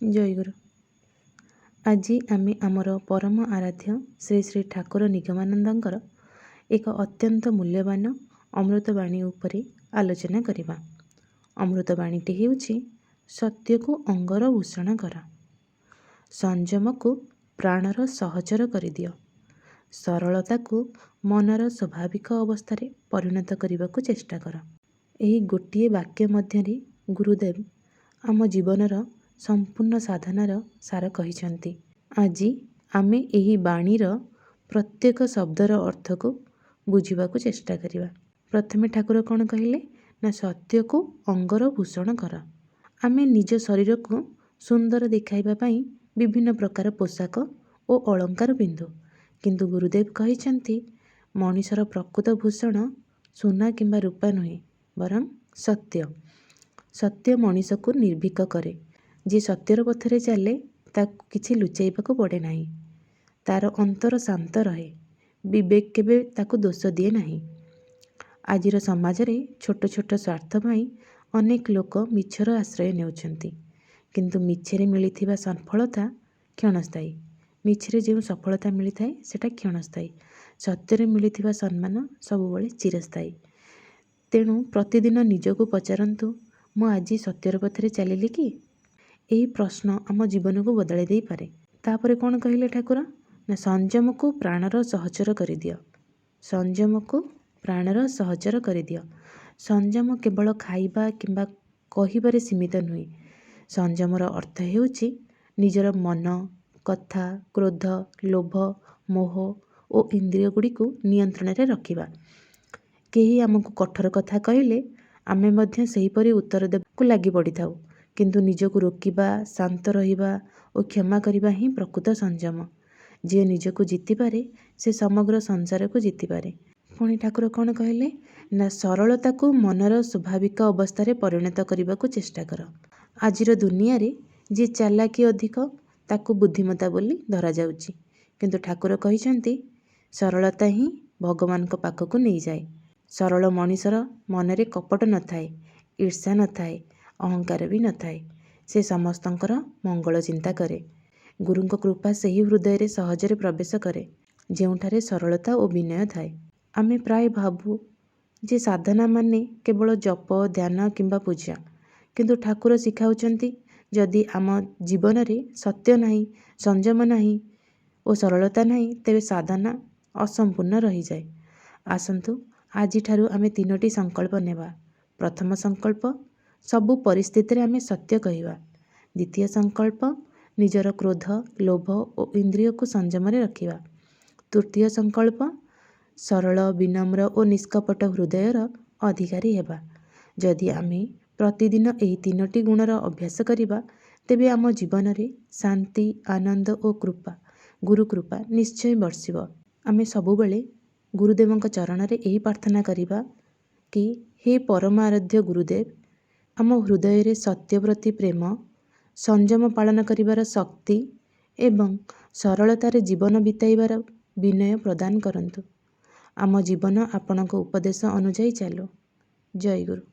ଜୟଗୁରୁ। ଆଜି ଆମେ ଆମର ପରମ ଆରାଧ୍ୟ ଶ୍ରୀ ଶ୍ରୀ ଠାକୁର ନିଗମାନନ୍ଦଙ୍କର ଏକ ଅତ୍ୟନ୍ତ ମୂଲ୍ୟବାନ ଅମୃତବାଣୀ ଉପରେ ଆଲୋଚନା କରିବା। ଅମୃତବାଣୀଟି ହେଉଛି, ସତ୍ୟକୁ ଅଙ୍ଗର ଭୂଷଣ କର, ସଂଯମକୁ ପ୍ରାଣର ସହଚର କରିଦିଅ, ସରଳତାକୁ ମନର ସ୍ୱାଭାବିକ ଅବସ୍ଥାରେ ପରିଣତ କରିବାକୁ ଚେଷ୍ଟା କର। ଏହି ଗୋଟିଏ ବାକ୍ୟ ମଧ୍ୟରେ ଗୁରୁଦେବ ଆମ ଜୀବନର ସମ୍ପୂର୍ଣ୍ଣ ସାଧନାର ସାର କହିଛନ୍ତି। ଆଜି ଆମେ ଏହି ବାଣୀର ପ୍ରତ୍ୟେକ ଶବ୍ଦର ଅର୍ଥକୁ ବୁଝିବାକୁ ଚେଷ୍ଟା କରିବା। ପ୍ରଥମେ ଠାକୁର କ'ଣ କହିଲେ ନା, ସତ୍ୟକୁ ଅଙ୍ଗର ଭୂଷଣ କର। ଆମେ ନିଜ ଶରୀରକୁ ସୁନ୍ଦର ଦେଖାଇବା ପାଇଁ ବିଭିନ୍ନ ପ୍ରକାର ପୋଷାକ ଓ ଅଳଙ୍କାର ପିନ୍ଧୁ। କିନ୍ତୁ ଗୁରୁଦେବ କହିଛନ୍ତି, ମଣିଷର ପ୍ରକୃତ ଭୂଷଣ ସୁନା କିମ୍ବା ରୂପା ନୁହେଁ, ବରଂ ସତ୍ୟ। ସତ୍ୟ ମଣିଷକୁ ନିର୍ଭୀକ କରେ। ଯିଏ ସତ୍ୟର ପଥରେ ଚାଲେ, ତାକୁ କିଛି ଲୁଚାଇବାକୁ ପଡ଼େ ନାହିଁ। ତାର ଅନ୍ତର ଶାନ୍ତ ରହେ। ବିବେକ କେବେ ତାକୁ ଦୋଷ ଦିଏ ନାହିଁ। ଆଜିର ସମାଜରେ ଛୋଟ ଛୋଟ ସ୍ୱାର୍ଥ ପାଇଁ ଅନେକ ଲୋକ ମିଛର ଆଶ୍ରୟ ନେଉଛନ୍ତି। କିନ୍ତୁ ମିଛରେ ମିଳିଥିବା ସଫଳତା କ୍ଷଣସ୍ଥାୟୀ। ମିଛରେ ଯେଉଁ ସଫଳତା ମିଳିଥାଏ, ସେଟା କ୍ଷଣସ୍ଥାୟୀ। ସତ୍ୟରେ ମିଳିଥିବା ସମ୍ମାନ ସବୁବେଳେ ଚିରସ୍ଥାୟୀ। ତେଣୁ ପ୍ରତିଦିନ ନିଜକୁ ପଚାରନ୍ତୁ, ମୁଁ ଆଜି ସତ୍ୟର ପଥରେ ଚାଲିଲି କି? ଏହି ପ୍ରଶ୍ନ ଆମ ଜୀବନକୁ ବଦଳାଇ ଦେଇପାରେ। ତାପରେ କ'ଣ କହିଲେ ଠାକୁର ନା, ସଂଯମକୁ ପ୍ରାଣର ସହଚର କରିଦିଅ। ସଂଯମକୁ ପ୍ରାଣର ସହଚର କରିଦିଅ। ସଂଯମ କେବଳ ଖାଇବା କିମ୍ବା କହିବାରେ ସୀମିତ ନୁହେଁ। ସଂଯମର ଅର୍ଥ ହେଉଛି ନିଜର ମନ, କଥା, କ୍ରୋଧ, ଲୋଭ, ମୋହ ଓ ଇନ୍ଦ୍ରିୟଗୁଡ଼ିକୁ ନିୟନ୍ତ୍ରଣରେ ରଖିବା। କେହି ଆମକୁ କଠୋର କଥା କହିଲେ ଆମେ ମଧ୍ୟ ସେହିପରି ଉତ୍ତର ଦେବାକୁ ଲାଗି ପଡ଼ିଥାଉ। କିନ୍ତୁ ନିଜକୁ ରୋକିବା, ଶାନ୍ତ ରହିବା ଓ କ୍ଷମା କରିବା ହିଁ ପ୍ରକୃତ ସଂଯମ। ଯିଏ ନିଜକୁ ଜିତିପାରେ, ସେ ସମଗ୍ର ସଂସାରକୁ ଜିତିପାରେ। ପୁଣି ଠାକୁର କ'ଣ କହିଲେ ନା, ସରଳତାକୁ ମନର ସ୍ୱାଭାବିକ ଅବସ୍ଥାରେ ପରିଣତ କରିବାକୁ ଚେଷ୍ଟା କର। ଆଜିର ଦୁନିଆରେ ଯିଏ ଚାଲାକି ଅଧିକ, ତାକୁ ବୁଦ୍ଧିମତା ବୋଲି ଧରାଯାଉଛି। କିନ୍ତୁ ଠାକୁର କହିଛନ୍ତି, ସରଳତା ହିଁ ଭଗବାନଙ୍କ ପାଖକୁ ନେଇଯାଏ। ସରଳ ମଣିଷର ମନରେ କପଟ ନଥାଏ, ଈର୍ଷା ନଥାଏ, ଅହଙ୍କାର ବି ନଥାଏ। ସେ ସମସ୍ତଙ୍କର ମଙ୍ଗଳ ଚିନ୍ତା କରେ। ଗୁରୁଙ୍କ କୃପା ସେହି ହୃଦୟରେ ସହଜରେ ପ୍ରବେଶ କରେ, ଯେଉଁଠାରେ ସରଳତା ଓ ବିନୟ ଥାଏ। ଆମେ ପ୍ରାୟ ଭାବୁ ଯେ ସାଧନା ମାନେ କେବଳ ଜପ, ଧ୍ୟାନ କିମ୍ବା ପୂଜା। କିନ୍ତୁ ଠାକୁର ଶିଖାଉଛନ୍ତି, ଯଦି ଆମ ଜୀବନରେ ସତ୍ୟ ନାହିଁ, ସଂଯମ ନାହିଁ ଓ ସରଳତା ନାହିଁ, ତେବେ ସାଧନା ଅସମ୍ପୂର୍ଣ୍ଣ ରହିଯାଏ। ଆସନ୍ତୁ, ଆଜିଠାରୁ ଆମେ ତିନୋଟି ସଂକଳ୍ପ ନେବା। ପ୍ରଥମ ସଂକଳ୍ପ, ସବୁ ପରିସ୍ଥିତିରେ ଆମେ ସତ୍ୟ କହିବା। ଦ୍ୱିତୀୟ ସଂକଳ୍ପ, ନିଜର କ୍ରୋଧ, ଲୋଭ ଓ ଇନ୍ଦ୍ରିୟକୁ ସଂଯମରେ ରଖିବା। ତୃତୀୟ ସଂକଳ୍ପ, ସରଳ, ବିନମ୍ର ଓ ନିଷ୍କପଟ ହୃଦୟର ଅଧିକାରୀ ହେବା। ଯଦି ଆମେ ପ୍ରତିଦିନ ଏହି ତିନୋଟି ଗୁଣର ଅଭ୍ୟାସ କରିବା, ତେବେ ଆମ ଜୀବନରେ ଶାନ୍ତି, ଆନନ୍ଦ ଓ କୃପା, ଗୁରୁ କୃପା ନିଶ୍ଚୟ ବର୍ଷିବ। ଆମେ ସବୁବେଳେ ଗୁରୁଦେବଙ୍କ ଚରଣରେ ଏହି ପ୍ରାର୍ଥନା କରିବା କି, ହେ ପରମ ଆରାଧ୍ୟ ଗୁରୁଦେବ, ଆମ ହୃଦୟରେ ସତ୍ୟ ପ୍ରତି ପ୍ରେମ, ସଂଯମ ପାଳନ କରିବାର ଶକ୍ତି ଏବଂ ସରଳତାରେ ଜୀବନ ବିତାଇବାର ବିନୟ ପ୍ରଦାନ କରନ୍ତୁ। ଆମ ଜୀବନ ଆପଣଙ୍କ ଉପଦେଶ ଅନୁଯାୟୀ ଚାଲୁ। ଜୟ ଗୁରୁ।